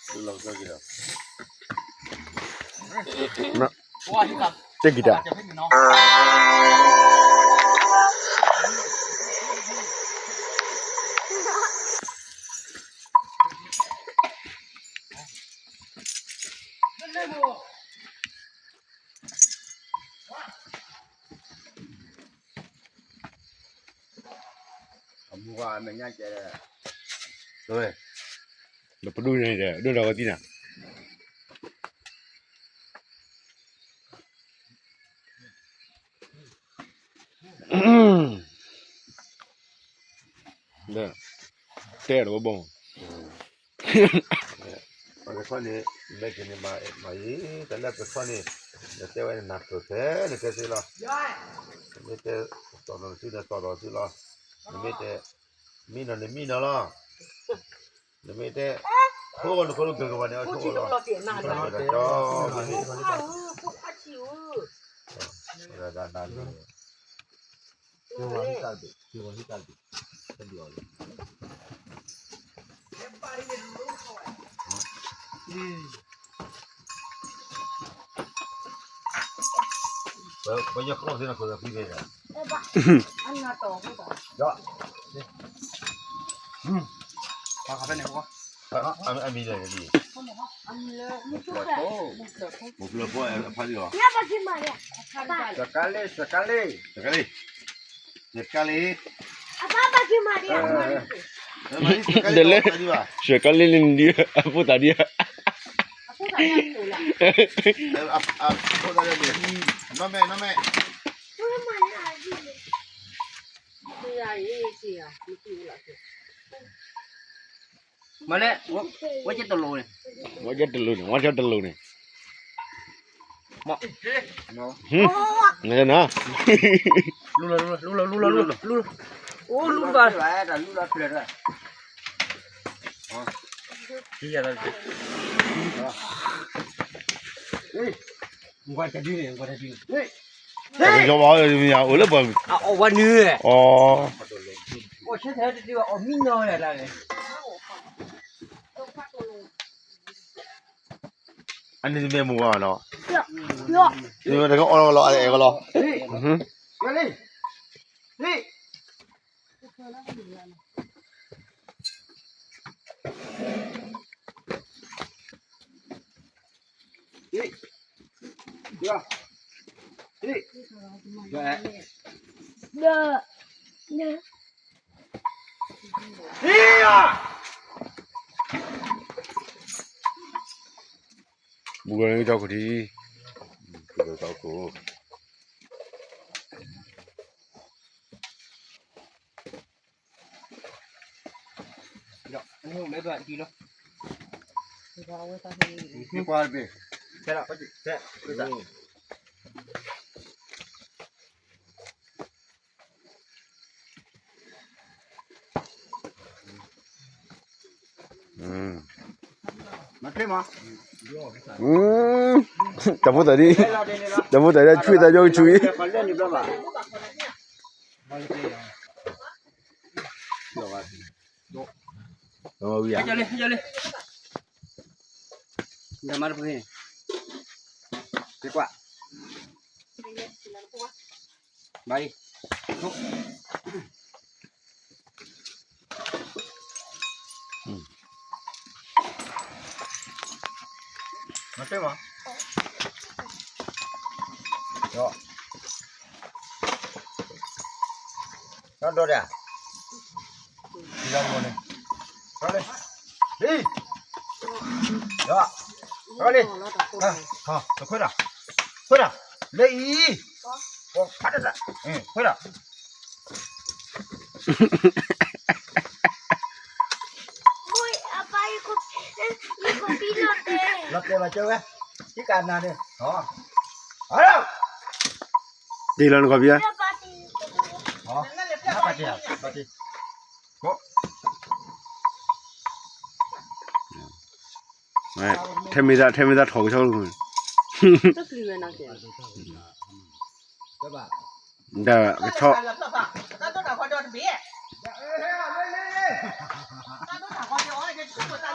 ນະ ເຈັກກີຕາ. ເອີຍ ເດີໄປດູໃນເດີ ດູດາວະຕິນະ. ເດີ ແຕ່ລະບໍ່ ອືມ ປາກະຊອນນີ້ ແມ່ກິນມາ ມາອີກ ແຕ່ລະປາກະຊອນນີ້ ແຕ່ວ່າໜັກໂຕແທ້ ນີ້ແຕ່ຊິລະ ມີແຕ່ຕໍ່ຕໍ່ຊິລະ ຕໍ່ຕໍ່ຊິລະ ມີແຕ່ ມີນະ ມີນະລະ ມີແຕ່ ໂອ້ ຄົນເກີດກັນວັນນີ້ ໂອ້ ໂອ້ ໂອ້ ໂອ້ ໂອ້ Sekali, sekali. Sekali. Apa bagi Maria? Eh, Maria. Eh, Maria, sekali. Dele, tadi, Pak. Sekali ni dia. Apa tadi? Apa tadi? Eh, ap-, ap-, apa tadi dia? Nome, nome. Mana lagi? Iya, iya, iya. Itu lah. ມາແລ້ວ ວ່າ ວ່າຈະໂຕໂລນີ້ ວ່າຈະໂຕໂລນີ້ ວ່າຈະໂຕໂລນີ້ ເນາະ ຫືມ ນັ້ນນະ ລຸລະ ລຸລະ ລຸລະ ລຸລະ ລຸລະ ໂອ້ ລຸລະ ລຸລະ ເພື່ອນ ເອີ ເຮີ້ຍ ມັນກວ່າຈະດື້ ມັນກວ່າຈະດື້ ເຮີ້ຍ ເຮົາເວົ້າຢູ່ນີ້ ເອີ ແລ້ວບໍ່ ເອົາ ເອົາວ່າເນື້ອ ອໍ ໂອ້ ເຮັດແທ້ທີ່ວ່າເອົາມີນ້ອຍລະ ອັນນີ້ແມ່ໝູເນາະ ເຍາະ ເຍາະ ນີ້ມັນກໍເອົາເອົາເອົາເອົາ ເຮີ້ຍ ອືຮຶ ມານີ້ ນີ້ Bukan yang cakap di. Bukan cakap. Dah, ini udah dua kilo. Ini kuah lebih. Saya nak pagi. Saya. Mati mah. Hmm. Tabu tadi. Tabu tadi cuy, tadi cuy. Jale, jale. Nda mara pake. Te kwa. Bai. Tuk. Hmm. Mati mah. Yo. Kan do dia. Tinggal mana? Kali. Hei. Ya. Kali. Ha, ha, kau dah. Kau dah. Lei. Oh, ada tak? Eh, kau dah. Ui, apa ikut, ikut pilot deh. Pilot deh, baca ya. Di kanan deh. Oh. Halo. Pilot kau biar. Apa sih? Oh, apa dia? Apa sih? Kok? Mate, ແທມມີດາ ແທມມີດາ ຖອກຊອກ ດາກະເທາະ.